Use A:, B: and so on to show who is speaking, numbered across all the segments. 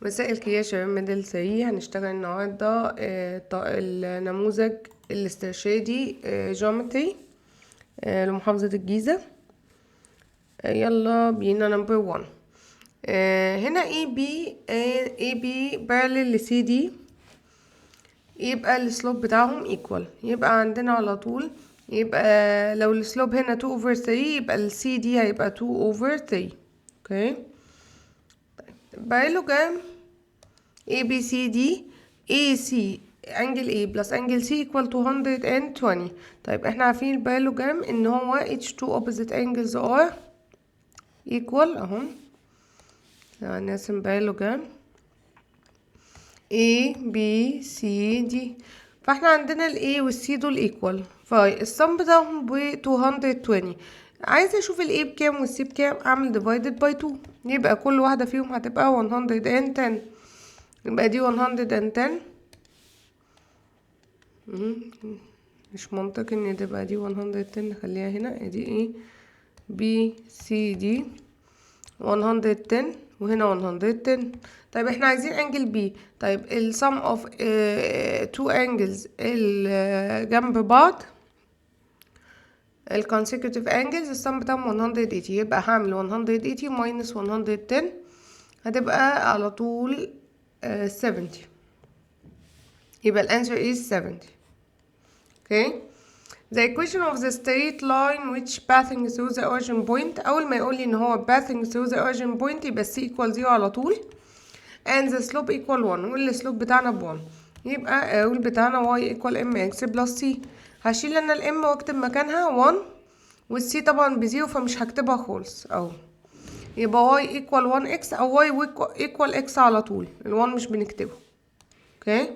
A: مساء الخير يا شباب middle 3. هنشتغل النهاردة النموذج الاسترشادي geometry لمحافظة الجيزة. يلا بينا number 1. هنا AB، AB parallel ل CD، يبقى ال slope بتاعهم equal، يبقى عندنا على طول، يبقى لو ال slope هنا 2 over 3 يبقى ال CD هيبقى 2 over 3. okay، طيب parallelogram A B C D A C angle A plus angle C equal 220. طيب احنا عارفين ال parallelogram ان هو each two opposite angles are equal. اهو نرسم parallelogram A B C D، فاحنا عندنا ال A وال C دول equal، فالسم بتاعهم ب 220. عايزة اشوف ال A بكام وال C بكام، اعمل divided by 2، يبقى كل واحدة فيهم هتبقى 110، يبقى دي 110. مش منطقي ان تبقى دي 110، نخليها هنا. ادي A B C D 110 وهنا 110. طيب احنا عايزين angle B. طيب ال sum of two angles جنب بعض، ال consecutive angles، السم بتاعهم 180، يبقى هعمل 180 minus 110 هتبقى على طول 70، يبقى ال answer is 70. okay، the equation of the straight line which passing through the origin point. أول ما يقول لي إن هو passing through the origin point يبقى c equal 0 على طول and the slope equal 1، وال slope بتاعنا ب 1، يبقى ال rule بتاعنا y equal mx plus c. هشيل انا ال m واكتب مكانها 1، وال c طبعا ب zero فمش هكتبها خالص اهو، يبقى y equal 1x او y equal x على طول، ال1 مش بنكتبه. okay،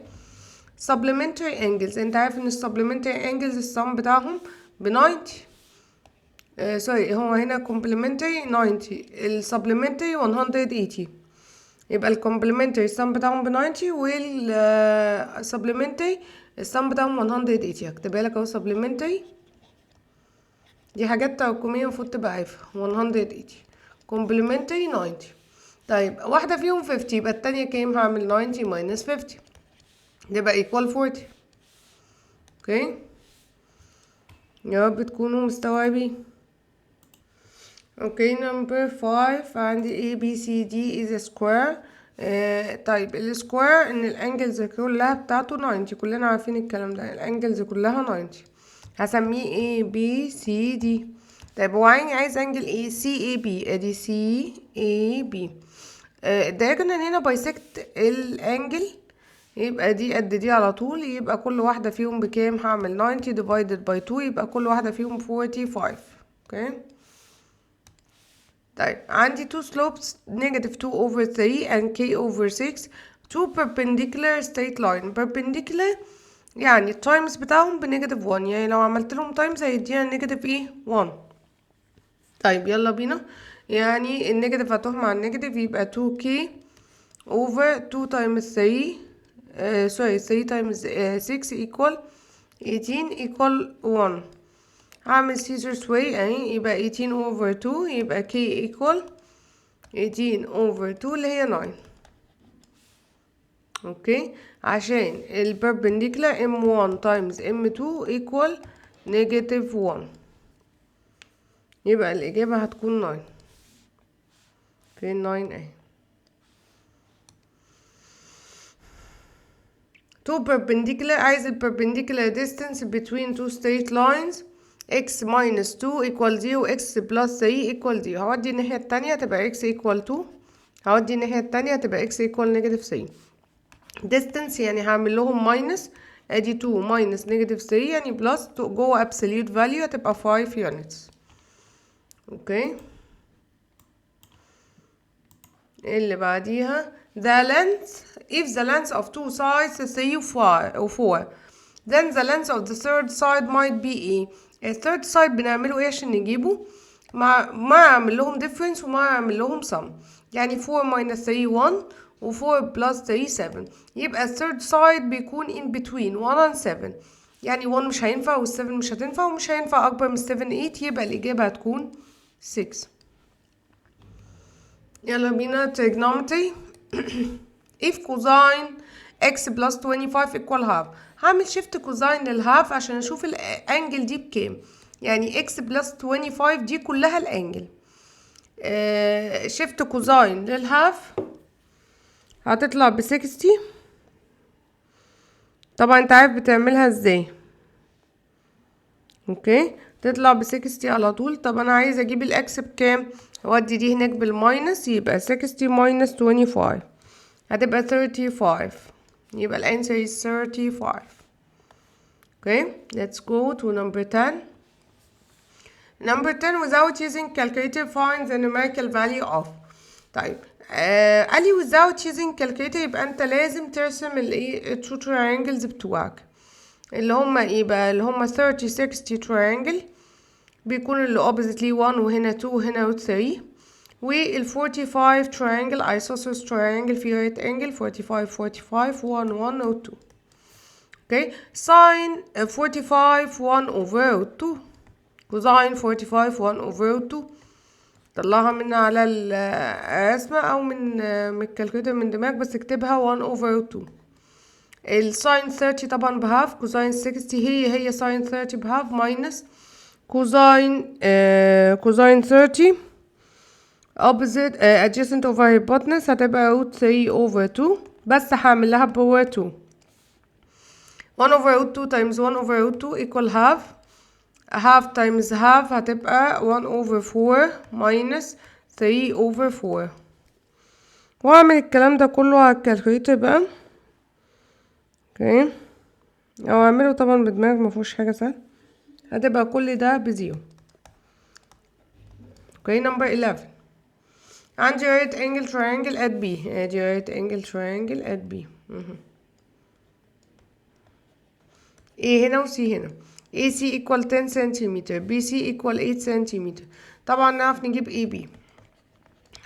A: supplementary angles، انت عارف ان ال supplementary angles السم بتاعهم ب 90. Sorry، هو هنا complementary 90، ال supplementary 180، يبقى ال complementary السم بتاعهم ب 90 وال supplementary السم بتاعهم 180. هكتبها لك اهو، supplementary دي حاجات تراكمية المفروض تبقى عارفها، 180، complementary 90. طيب واحدة فيهم 50، يبقى التانية كام؟ هعمل 90 minus 50 تبقى equal 40. okay، يا رب تكونوا مستوعبين. okay، number 5، عندي A B C D is a square. طيب ال square ان ال angles كلها بتاعته 90، كلنا عارفين الكلام ده، ال angles كلها 90، هسميه A B C D. طيب هو عايز angle A C A B، ادي C A B. ال diagonal هنا bisect ال angle، يبقى دي قد دي على طول، يبقى كل واحدة فيهم بكام؟ هعمل 90 divided by 2، يبقى كل واحدة فيهم 45. okay، طيب عندي two slopes، negative 2 over 3 and k over 6، two perpendicular straight line. perpendicular يعني ال times بتاعهم ب negative 1، يعني لو عملت لهم times هيدينا negative ايه؟ 1. طيب يلا بينا، يعني ال negative هتروح مع ال negative، يبقى 2k over 2 times 3، sorry، 3 times 6 equal 18 equal 1. هعمل scissors way اهي، يبقى 18 over 2، يبقى k equal 18 over 2 اللي هي 9. okay، عشان ال perpendicular m1 times m2 equal negative 1، يبقى الإجابة هتكون 9. فين 9؟ اهي. two perpendicular، عايز ال perpendicular distance between two straight lines، x minus 2 equal 0، x plus 3 equal 0. هودي الناحية التانية تبقى x equal 2، هودي الناحية التانية تبقى x equal negative 3. distance يعني هعمل لهم minus، ادي 2 minus negative 3 يعني plus 2، جوه absolute value هتبقى 5 units. okay، اللي بعديها، the length، if the length of two sides 3 و 4، then the length of the third side might be ايه؟ ال third side بنعمله ايه عشان نجيبه؟ مع اعمل لهم difference ومع اعمل لهم sum، يعني 4 minus 3 1 و 4 plus 3 7، يبقى ال third side بيكون in between 1 and 7، يعني 1 مش هينفع وال 7 مش هتنفع ومش هينفع أكبر من 7 8، يبقى الإجابة هتكون 6. يلا بينا trigonometry. If cosine x plus 25 equal half، هعمل shift cosine لل half عشان اشوف ال angle دي بكام. يعني x plus 25 دي كلها ال angle. Shift cosine لل half هتطلع ب 60. طبعا انت عارف بتعملها ازاي. Okay، تطلع ب 60 على طول. طب انا عايزه اجيب ال x بكام؟ اودي دي هناك بال minus، يبقى 60 minus 25 هتبقى 35. يبقى ال answer is 35. Okay, let's go to number 10. Number 10, without using calculator, find the numerical value of. طيب، قال لي without using calculator، يبقى انت لازم ترسم الايه؟ Two triangles بتوعك، اللي هما ايه بقى؟ اللي هما 30 60 triangle، بيكون اللي opposite ليه 1 وهنا 2 وهنا 3، وال 45 triangle, isosceles triangle في right angle 45 45 1 1 و 2. Okay, sin 45 1 over 2, cosine 45 1 over 2. طلعها من على الرسمة أو من ال calculator، من دماغك، بس اكتبها 1 over 2. ال sine 30 طبعا ب half، cosine 60 هي هي sine 30 ب half minus cosine 30 opposite adjacent over hypotenuse، هتبقى root 3 over 2، بس هعمل لها power 2. 1 over root 2 times 1 over root 2 equal half. Half times half هتبقى 1 over 4 minus 3 over 4. واعمل الكلام ده كله على ال calculator بقى. Okay، او اعمله طبعا بدماغك، مفيهوش حاجة سهل. هتبقى كل ده ب zero. Okay, number 11. عندي right angle triangle at B. ادي right angle triangle at B مهم. A هنا و C هنا. AC equal 10 سنتيمتر، BC equal 8 سنتيمتر. طبعا نعرف نجيب AB.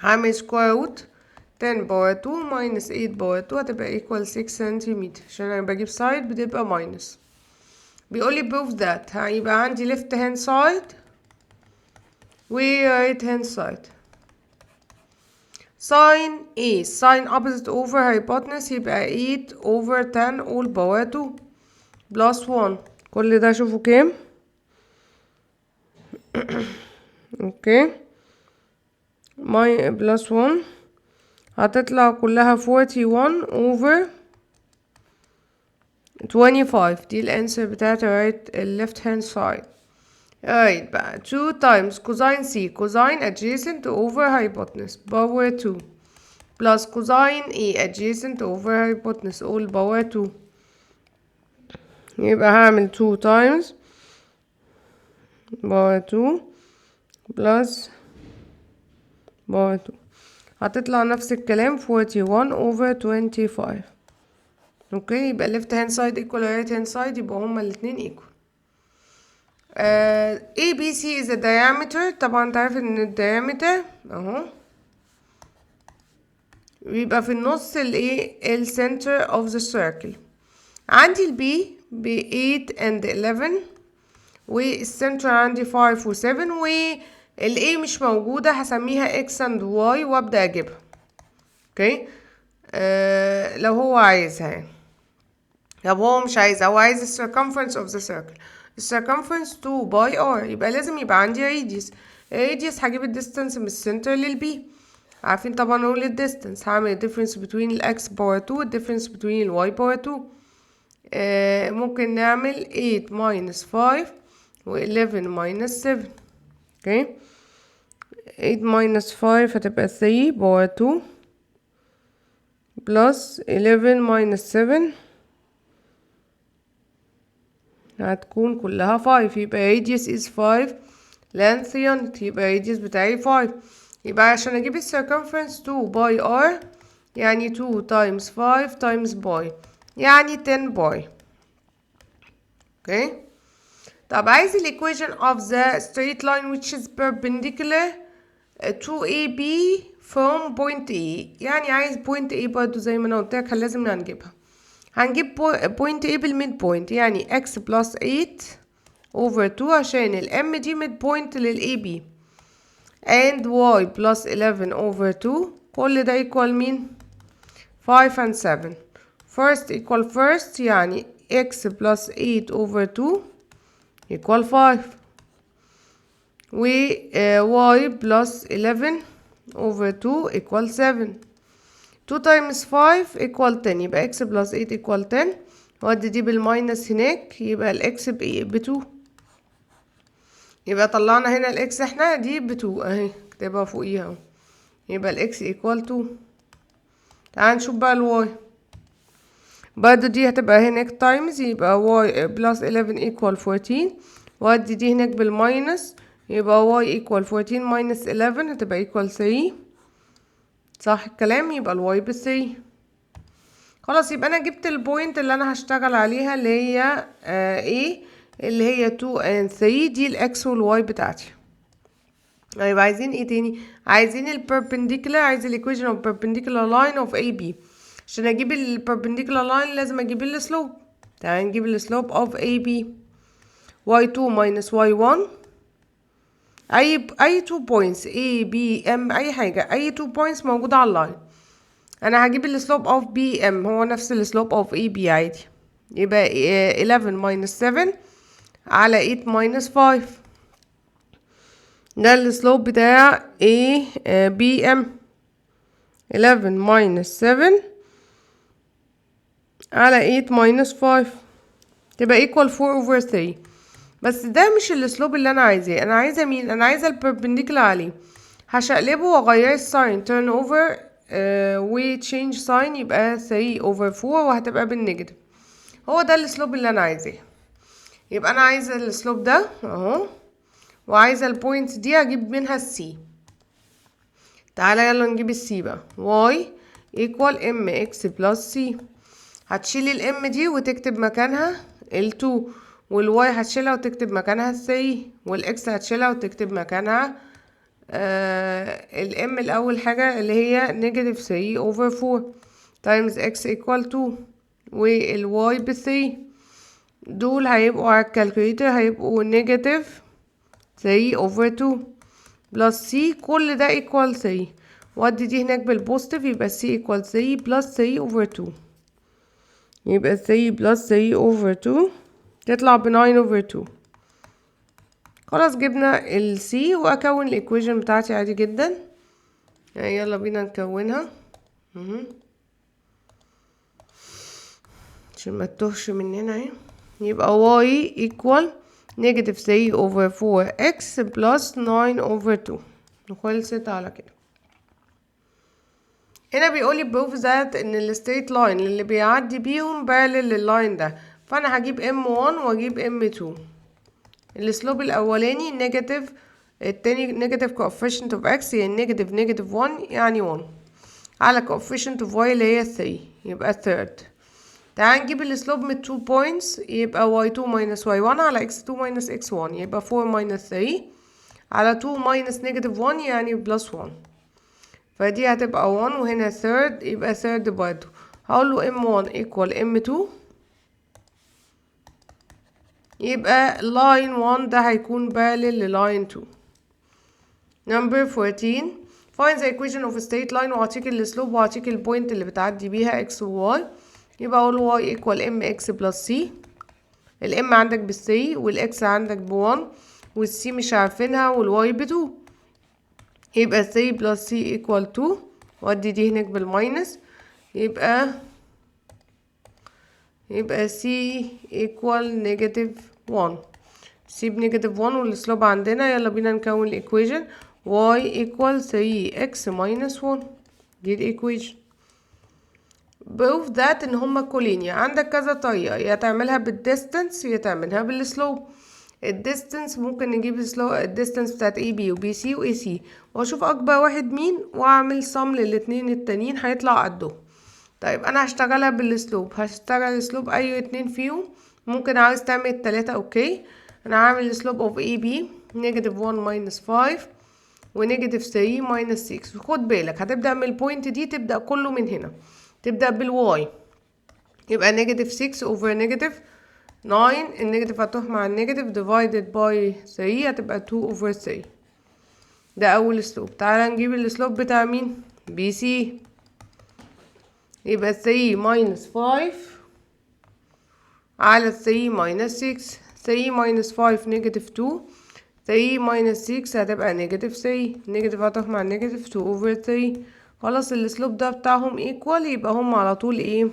A: هعمل square root 10 power 2 minus 8 power 2، هتبقى equal 6 سنتيمتر، عشان انا بجيب side بتبقى minus. بيقولي prove that. هيبقى عندي left hand side و right hand side. Sin A, sin opposite over hypotenuse، يبقى 8 over 10 all power 2 plus 1. كل ده شوفوا كام. Okay، ماي plus 1 هتطلع كلها 41 over 25. دي ال answer بتاعت right left hand side. Right بقى، 2 times cosine C, cosine adjacent over hypotenuse power 2 plus cosine A, adjacent over hypotenuse all power 2. يبقى هعمل 2 times power 2 plus power 2، هتطلع نفس الكلام 41 over 25. Okay، يبقى left hand side equal right hand side، يبقى هما الاتنين equal. A B C is a diameter. طبعا انت عارف ان ال diameter اهو بيبقى في النص، الايه؟ ال center of the circle. عندي ال B ب 8 and 11، وال center عندي 5 و 7، وال A مش موجودة، هسميها X and Y وابدأ اجيبها. Okay، لو هو عايزها يعني. طب هو مش عايزها، هو عايز ال circumference of the circle. ال circumference 2 pi r، يبقى لازم يبقى عندي radius. Radius هجيب ال distance من ال center لل B. عارفين طبعا نقول ال distance، هعمل difference between ال x power 2 وال difference between ال y power 2. ممكن نعمل 8 minus 5 و 11 minus 7. Okay، 8 minus 5 هتبقى 3 power 2 plus 11 minus 7 هتكون كلها 5. يبقى radius is 5 length unit، يبقى radius بتاعي 5. يبقى عشان اجيب ال circumference 2 pi r، يعني 2 times 5 times pi، يعني 10 pi. Okay، طب عايز ال equation of the straight line which is perpendicular to AB from point A. يعني عايز point A برضو، زي ما انا قلت لك لازم هنجيبها. هنجيب point A بال midpoint، يعني x plus 8 over 2، عشان ال M دي midpoint لل AB، and y plus 11 over 2، كل ده equal مين؟ 5 and 7. First equal first، يعني x plus 8 over 2 equal 5، و y plus 11 over 2 equal 7. 2 times 5 equal 10، يبقى x plus 8 equal 10. ودي دي بال minus هناك، يبقى ال x بايه؟ ب 2. يبقى طلعنا هنا ال x احنا دي ب 2 اهي، اكتبها فوقيها اهو، يبقى ال x equal 2. تعال نشوف بقى ال y برضه، دي هتبقى هناك times، يبقى y plus 11 equal 14. وادي دي هناك بال minus، يبقى y equal 14 minus 11 هتبقى equal 3. صح الكلام؟ يبقى ال y ب 3. خلاص، يبقى انا جبت ال point اللي انا هشتغل عليها اللي هي ايه؟ اللي هي 2 and 3. دي ال x وال y بتاعتي. طيب، عايزين ايه تاني؟ عايزين ال perpendicular، عايز ال equation of perpendicular line of AB. عشان اجيب ال perpendicular line لازم اجيب ال slope. تعالى نجيب ال slope of AB، y2 minus y1. اي 2 points، A B M، اي حاجة، اي 2 points موجودة على ال line. انا هجيب ال slope of BM، هو نفس ال slope of AB عادي، يبقى 11 minus 7 على 8 minus 5. ده ال slope بتاع A BM، 11 minus 7 على 8 minus 5، تبقى equal 4 over 3. بس ده مش ال slope اللي انا عايزاه. انا عايزه مين؟ انا عايزه ال perpendicular عليه. هشقلبه واغير ال sign، turn over و change sign، يبقى 3 over 4 وهتبقى بال negative. هو ده ال slope اللي انا عايزاه. يبقى انا عايزه ال slope ده اهو، وعايزه ال point دي اجيب منها ال c. تعالى يلا نجيب ال c بقى. y equal mx plus c. هتشيل ال m دي وتكتب مكانها ال2، وال y هتشيلها وتكتب مكانها ال 3، وال x هتشيلها وتكتب مكانها ال m الاول حاجة اللي هي negative 3 over 4 times x equal 2، وال y ب 3. دول هيبقوا على ال calculator هيبقوا negative 3 over 2 plus c، كل ده equal 3. ودي دي هناك بال positive، يبقى c equal 3 plus 3 over 2، يبقى 3 plus 3 over 2 تطلع ب 9 over 2. خلاص، جبنا ال c، واكون ال equation بتاعتي عادي جدا. يعني يلا بينا نكونها مهم. عشان ما تتوهش مننا اهي. يبقى y equal negative 3 over 4x plus 9 over 2، وخلصت على كده. هنا بيقولي prove that ان ال straight line اللي بيعدي بيهم parallel لل line ده. فانا هجيب m1 واجيب m2. ال slope الاولاني negative، التاني negative coefficient of x، يعني negative negative 1 يعني 1، على coefficient of y اللي هي 3، يبقى third. تعال نجيب ال slope من 2 points، يبقى y2 minus y1 على x2 minus x1، يبقى 4 minus 3 على 2 minus negative 1، يعني plus 1. فدي هتبقى 1 وهنا third، يبقى third برضه. هقول له m1 equal m2، يبقى line 1 ده هيكون parallel ل line 2. Number 14، find the equation of a straight line، واعطيك ال slope واعطيك ال point اللي بتعدي بيها x و y. يبقى اقول y equal mx plus c. ال m عندك بال 3، وال x عندك ب 1، وال c مش عارفينها، وال y ب 2، يبقى 3 plus c equal 2. ودي دي هناك بال minus، يبقى c equal negative 1. c ب negative 1 وال slope عندنا. يلا بينا نكون ال equation، y equal 3x minus 1، دي ال equation. Prove that ان هما collinear. عندك كذا طريقة، يا تعملها بال distance يا تعملها بال slope. ال distance ممكن نجيب ال distance بتاعت AB و BC و AC، واشوف اكبر واحد مين واعمل sum للاتنين التانيين، هيطلع قده. طيب، انا هشتغلها بال slope. هشتغل slope اي اتنين فيهم، ممكن عاوز تعمل التلاتة، okay. انا هعمل slope of AB negative 1 minus 5 و negative 3 minus 6. وخد بالك، هتبدأ من ال point دي، تبدأ كله من هنا، تبدأ بال y، يبقى negative 6 over negative 9. ال negative هتروح مع ال negative، divided by 3، هتبقى 2 over 3. ده أول slope. تعالى نجيب ال slope بتاع مين؟ BC. يبقى 3 minus 5 على 3 minus 6. 3 minus 5 negative 2، 3 minus 6 هتبقى negative 3، negative هتروح مع negative 2 over 3. خلاص، ال slope ده بتاعهم equal، يبقى هم على طول ايه؟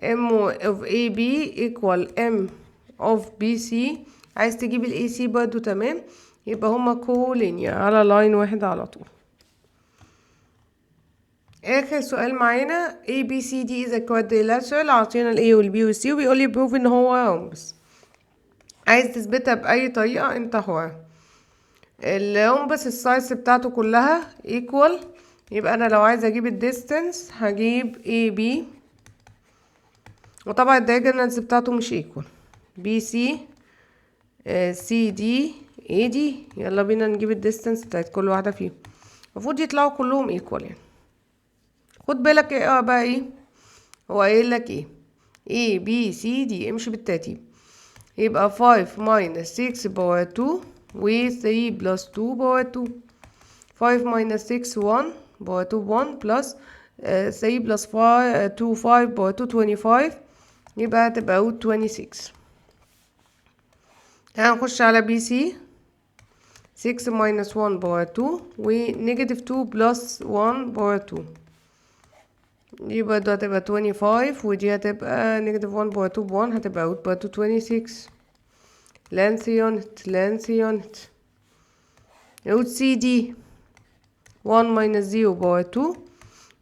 A: M of AB equal M of BC. عايز تجيب ال AC برضو، تمام. يبقى هما collinear على line واحد على طول. اخر سؤال معانا: A B C D is a quadrilateral. عطينا ال A وال B وال C وبيقول لي prove ان هو rhombus. عايز تثبتها بأي طريقة انت حر. ال rhombus ال sides بتاعته كلها equal، يبقى انا لو عايزه اجيب ال distance هجيب A B، وطبعا ال diagonals بتاعته مش equal، B C، C D، A D. يلا بينا نجيب ال distance بتاعت كل واحدة فيهم. المفروض يطلعوا كلهم equal يعني. خد بالك ايه بقى؟ ايه هو قايل لك؟ ايه؟ A B C D. امشي بالترتيب، يبقى 5 minus 6 power 2 و 3 plus 2 power 2. 5 minus 6، 1، power 2، 1، plus 3 plus 5، 2، 5، power 2، 25، يبقى هتبقى root 26. هنخش على B C: 6 minus 1 power 2 و negative 2 plus 1 power 2. دي برضه هتبقى 25، ودي هتبقى negative 1 power 2 ب 1، هتبقى root برضه 26. length unit، length unit. root C D: 1 minus 0 power 2،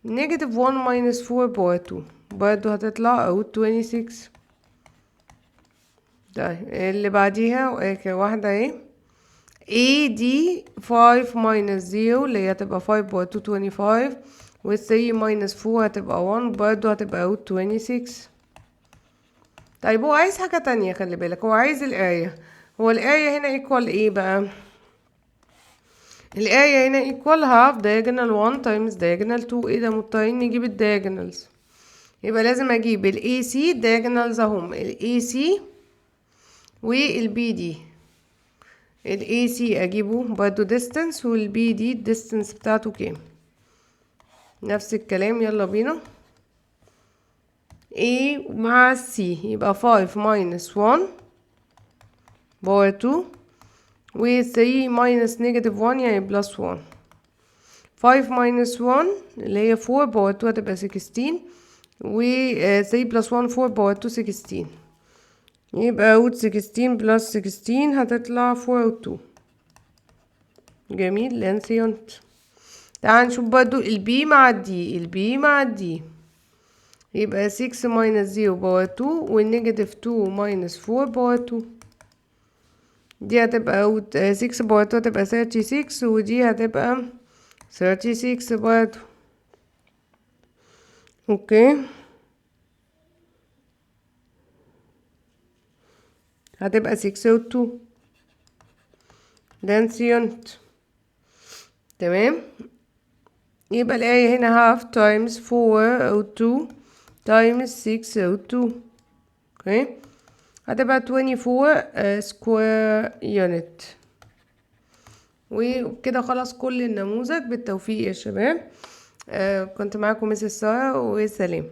A: negative 1 minus 4 power 2، برضه هتطلع root 26. طيب، اللي بعديها واخر واحدة اهي: A D، 5 minus 0 اللي هي هتبقى 5 power 2، 25، و 3 minus 4 هتبقى 1، برضه هتبقى root 26. طيب، هو عايز حاجة تانية، خلي بالك، هو عايز ال area. هو ال area هنا equal ايه بقى؟ ال area هنا equal half diagonal 1 times diagonal 2. ايه ده؟ مضطرين نجيب ال diagonals. يبقى لازم اجيب ال AC diagonals اهم، ال AC وال BD. ال AC اجيبه برضو distance، وال BD distance بتاعته كام؟ نفس الكلام، يلا بينا. A مع C، يبقى 5 minus 1 power 2 و 3 minus negative 1، يعني plus 1. 5 minus 1 اللي هي 4 power 2 هتبقى 16، و 3 plus 1، 4 power 2، 16، يبقى root 16 plus 16 هتطلع 4 root 2. جميل، length unit. تعال نشوف برضو ال B مع ال D. ال B مع ال D يبقى 6 minus 0 power 2 وال negative 2 minus 4 power 2. دي هتبقى root 6 power 2 هتبقى 36، ودي هتبقى 36 برضو. okay، هتبقى 6 root 2 length unit. تمام، يبقى ال area هنا half times 4 root 2 times 6 root 2. okay، هتبقى 24 square unit. وبكده خلاص كل النموذج. بالتوفيق يا شباب. كنت معاكم Miss سارة، وسلام.